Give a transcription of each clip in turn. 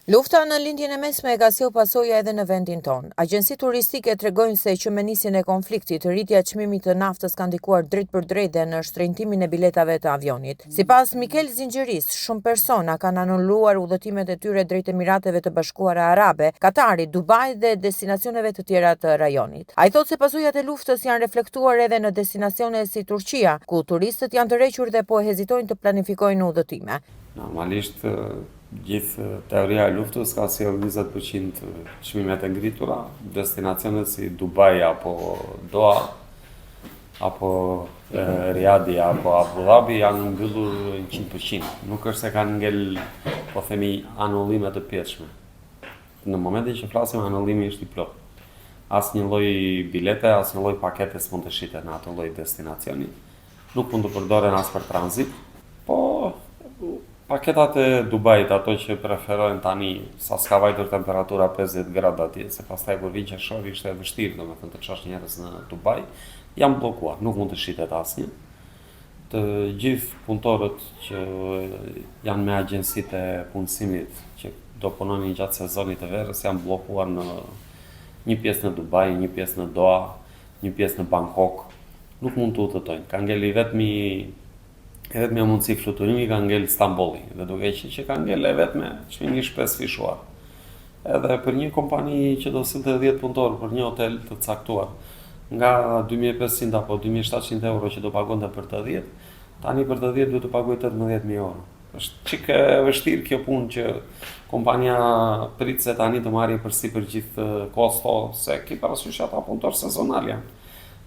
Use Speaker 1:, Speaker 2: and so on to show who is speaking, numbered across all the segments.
Speaker 1: Lufta në Lindjen e Mesme ka sjellë pasoja edhe në vendin tonë. Agjencitë turistike tregojnë se që me nisjen e konfliktit, rritja e çmimit të naftës ka ndikuar drejtpërdrejt dhe në shtrenjtimin e biletave të avionit. Sipas Mikel Zinxhirisë, shumë persona kanë anuluar udhëtimet e tyre drejt Emirateve të Bashkuara Arabe, Katarit, Dubait dhe destinacioneve të tjera të rajonit. Ai thotë se pasojat e luftës janë reflektuar edhe në destinacione si Turqia, ku turistët janë tërhequr dhe po hezitojnë të planifikojnë udhëtime.
Speaker 2: Normalisht gjithë teoria e luftës ka sjellë 20% çmimet e ngritura, destinacionet si Dubai apo Doha apo Riadi apo Abu Dhabi janë mbyllur 100%. Nuk është se kanë ngel, po themi, anullime të pjesshme. Në momentin që flasim, anullimi është i plotë. Asnjë lloj bilete, asnjë lloj pakete s'mund të shitet në atë lloj destinacioni. Nuk mund të përdoren as për tranzit, po paketat e Dubait, ato që preferojnë tani, sa s'ka vajtur temperatura 50 gradë atje, se pastaj kur vjen qershori ishte e vështirë, domethënë të çosh njerëz në Dubai, janë bllokuar, nuk mund të shitet asnjë. Të gjithë punëtorët që janë me agjencitë e punësimit që do punonin gjatë sezonit të verës janë bllokuar në një pjesë në Dubai, një pjesë në Doha, një pjesë në Bangkok, nuk mund të udhëtojnë. Ka ngel i vetmi e vetmja mundësi fluturimi ka ngel Stambolli dhe duke qenë që ka ngel e vetme, çmimi është pesëfishuar. Edhe për një kompani që do sillte 10 punëtorë për një hotel të caktuar, nga 2500 apo 2700 euro që do pagonte për të 10, tani për të 10 duhet të paguajë 18000 euro. Është çik e vështirë kjo punë që kompania prit se tani të marrë përsipër gjithë kosto, se ki parasysh ata punëtorë sezonal janë.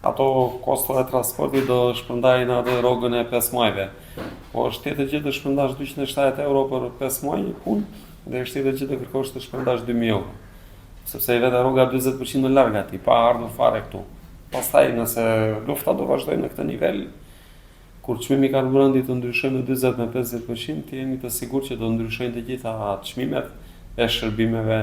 Speaker 2: Ato kosto e transportit do shpërndajnë në atë rrogën e 5 muajve. Po është tjetër gjë të shpërndash 270 euro për 5 muaj punë dhe është tjetër gjë të kërkosh të shpërndash 2000 euro. Sepse i vete rroga 40% më larg aty, pa ardhur fare këtu. Pastaj nëse lufta do vazhdojë në këtë nivel, kur çmimi i karburantit të ndryshojë me 40 me 50%, të jemi të sigurt që do ndryshojnë të gjitha çmimet e shërbimeve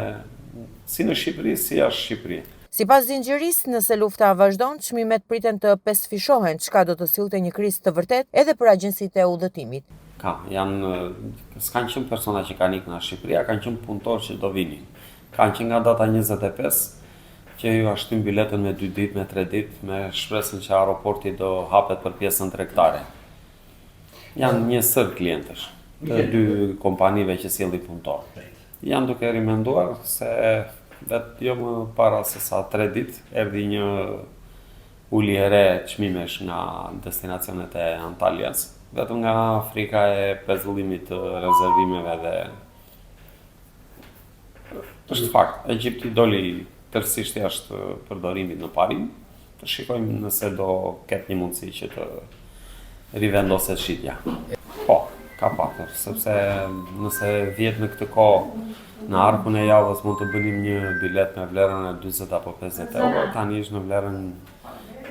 Speaker 2: si në Shqipëri, si jashtë Shqipëri.
Speaker 1: Sipas Zinxhirisë, nëse lufta vazhdon, çmimet priten të pesëfishohen, çka do të sillte një krizë të vërtetë edhe për agjencitë e udhëtimit.
Speaker 2: Ka, janë, s'kanë qenë persona që kanë ikur nga Shqipëria, kanë qenë punëtorë që do vinin. Kanë qenë nga data 25 që ju shtyn biletën me 2 ditë, me 3 ditë, me shpresën që aeroporti do hapet për pjesën tregtare. Janë një sërë klientësh të dy kompanive që sjellin punëtorë. Janë duke rimenduar se vetë jo më para se sa 3 ditë erdhi një ulje e re çmimesh nga destinacionet e Antaljas, vetëm nga frika e pezullimit të rezervimeve dhe është fakt, Egjipti doli tërësisht jashtë përdorimit në parim, të shikojmë nëse do ketë një mundësi që të rivendoset shitja. Po, ka patur, sepse nëse vjet në këtë kohë në harkun e javës mund të bënim një bilet me vlerën e 40 apo 50 euro, tani është në vlerën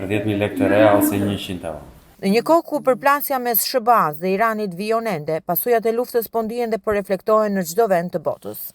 Speaker 2: 10.000 lekë të reja ose 100 euro.
Speaker 1: Në një kohë ku përplasja mes SHBA-s dhe Iranit vijon ende, pasojat e luftës po ndihen dhe po reflektohen në çdo vend të botës.